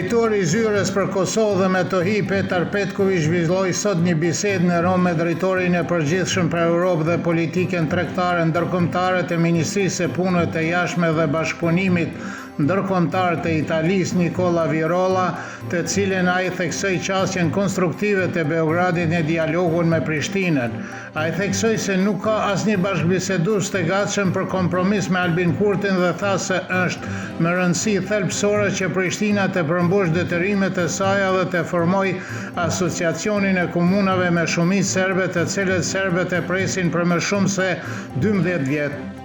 Drejtori i Zyrës për Kosovë dhe Metohi, Petar Petkoviq zhvilloi sot një bisedë në Romë me drejtorin e përgjithshëm për Europë dhe Politikën Tregtare Ndërkombëtare të Ministrisë së Punëve të Jashtme dhe Bashkëpunimit Ndërkombëtar të Italisë, Nicola Virola, të cilën ai theksoi qasjen konstruktive të Beogradit në dialogun me Prishtinën. Ai theksoi se nuk ka asnjë bashkëbisedues të gatshëm për kompromis me Albin Kurtin dhe tha se është me rëndësi thelbësore që Prishtina të përmbushë detyrimet e saja dhe të formojë Asociacionin e Komunave me shumicë serbe të cilët serbët e presin për më shumë se 12 vjet.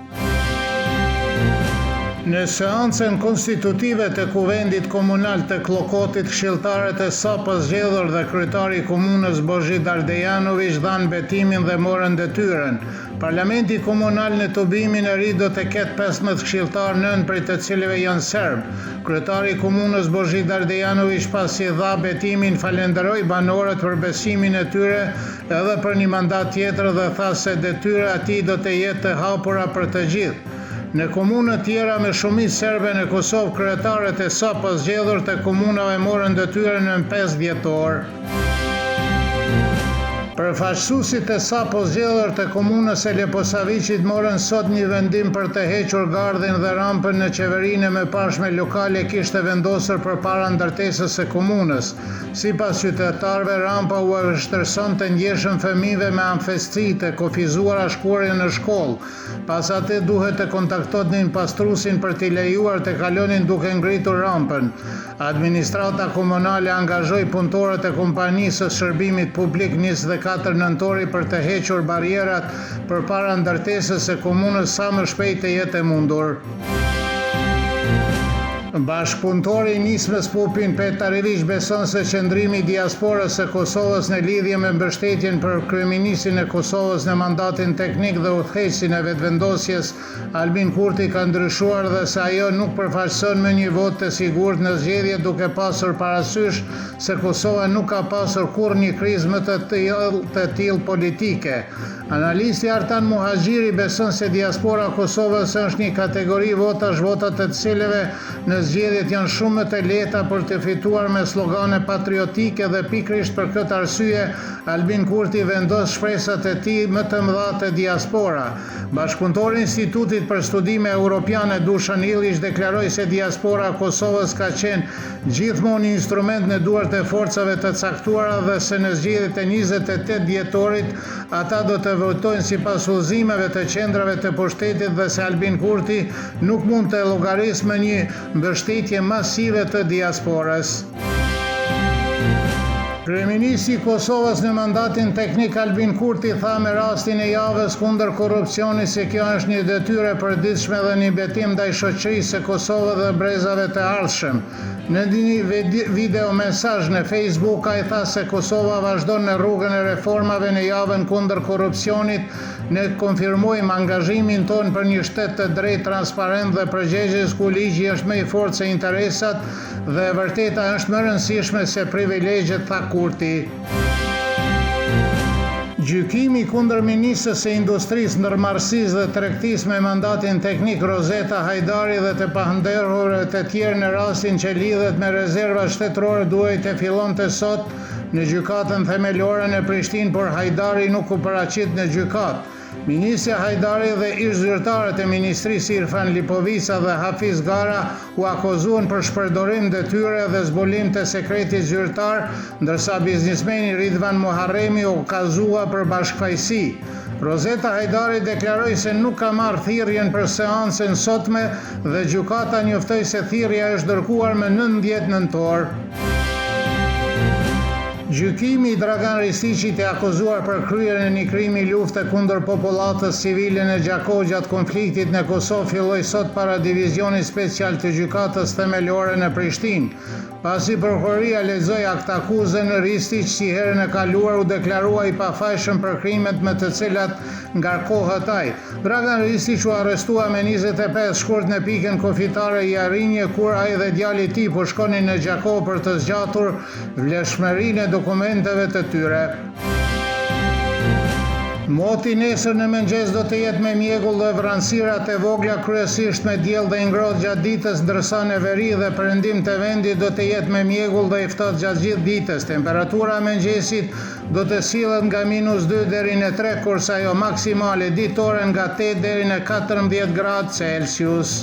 Në seancën konstitutive të Kuvendit Komunal të Kllokotit, këshilltarët e sapozgjedhur dhe kryetari i komunës Bozhidar Dejanoviq dhanë betimin dhe morën detyrën. Parlamenti Komunal në tubimin e ri do të ketë 15 këshilltarë, nëntë prej të cilëve janë serbë. Kryetari i komunës Bozhidar Dejanoviq pasi dha betimin falënderoi banorët për besimin e tyre edhe për një mandat tjetër dhe tha se detyra e tij do të jetë të hapura për të gjithë. Në komunat tjera me shumicë serbe në Kosovë kryetarët e sapozgjedhur të komunave morën detyrën në 5 dhjetor. Përfaqësuesit e sapozgjedhur të komunës së Leposaviqit morën sot një vendim për të hequr gardhin dhe rampën që qeverinë e mëparshme lokale kishte vendosur përpara ndërtesës së komunës. Sipas qytetarëve, rampa ua vështirësonte ndjeshëm fëmijëve me aftësi të kufizuara shkuarjen në shkollë, pasi ata duhet të kontaktonin pastruesin për t'i lejuar të kalonin duke ngritur rampën. Administrata komunale angazhoi punëtorët e kompanisë së shërbimit publik 24 Nëntori për të hequr barrierat përpara ndërtesës së komunës sa më shpejt të jetë e mundur. Bashkëpunëtori i Nismës Pupin Petar Iliq beson se qëndrimi i diasporës së Kosovës në lidhje me mbështetjen për kryeministrin e Kosovës në mandatin teknik dhe udhëheqësin e Vetëvendosjes Albin Kurti ka ndryshuar dhe se ajo nuk përfaqëson më një votë të sigurt në zgjedhje duke pasur parasysh se Kosova nuk ka pasur kurrë një krizë më të të tillë politike. Analisti Artan Muhaxhiri beson se diaspora e Kosovës është një kategori votash votat e të cilëve në zgjedhjet janë shumë më të lehta për të fituar me slogane patriotike dhe pikërisht për këtë arsye Albin Kurti vendos shpresat e tij më të mëdha te diaspora. Bashkëpunëtori i Institutit për Studime Europiane Dushan Illiq deklaroi se diaspora e Kosovës ka qenë gjithmonë një instrument në duart e forcave të caktuara dhe se në zgjedhjet e 28 dhjetorit Ata do të votojnë sipas udhëzimeve të qendrave të pushtetit dhe se Albin Kurti nuk mund të llogarisë më një mbështetje masive të diasporës. Kryeministri i Kosovës në mandatin teknik Albin Kurti tha me rastin e javës kundër korrupsionit se kjo është një detyrë e përditshme dhe një betim ndaj shoqërisë së Kosovës dhe brezave të ardhshëm. Në një video mesazh në Facebook, ai tha se Kosova vazhdon në rrugën e reformave në javën kundër korrupsionit, ne konfirmojmë angazhimin tonë për një shtet të drejtë, transparent dhe përgjegjës ku ligji është më i fortë se interesat dhe e vërteta është më e rëndësishme se privilegjet, tha Kurti. Gjykimi kundër ministres së Industrisë, Ndërmarrësisë dhe Tregtisë me mandatin teknik Rozeta Hajdari dhe të pandehurve të tjerë në rastin që lidhet me rezervat shtetërore duhej të fillonte sot në Gjykatën Themelore në Prishtinë, por Hajdari nuk u paraqit në gjykatë. Ministrja Hajdari dhe ish-zyrtarët e ministrisë Irfan Lipovica dhe Hafiz Gara u akuzuan për shpërdorim detyre dhe zbulim të sekretit zyrtar, ndërsa biznesmeni Ridvan Muharremi u akuzua për bashkëfajësi. Rozeta Hajdari deklaroi se nuk ka marrë thirrjen për seancën e sotme dhe gjykata njoftoi se thirrja është dërguar më 19 nëntor. Gjykimi i Dragan Ristiqit i akuzuar për kryerjen e një krimi lufte kundër popullatës civile në Gjakovë gjatë konfliktit në Kosovë filloi sot para Divizionit Special të Gjykatës Themelore në Prishtinë. Pasi prokuroria lexoi aktakuzën, Ristiq si herën e kaluar u deklarua i pafajshëm për krimet me të cilat ngarkohet ai. Dragan Ristiq u arrestua me 25 shkurt në pikën kufitare Jarinje kur ai dhe djali i tij po shkonin në Gjakovë për të zgjatur vlefshmërinë e dokumenteve të tyre. Moti nesër në mëngjes do të jetë me mjegull dhe vranësira të vogla kryesisht me diell dhe i ngrohtë gjatë ditës ndërsa në veri dhe perëndim të vendit do të jetë me mjegull dhe i ftohtë gjatë gjithë ditës. Temperatura e mëngjesit do të sillet nga minus 2 deri në 3 kurse ajo maksimale ditore nga 8 deri në 14 gradë Celsius.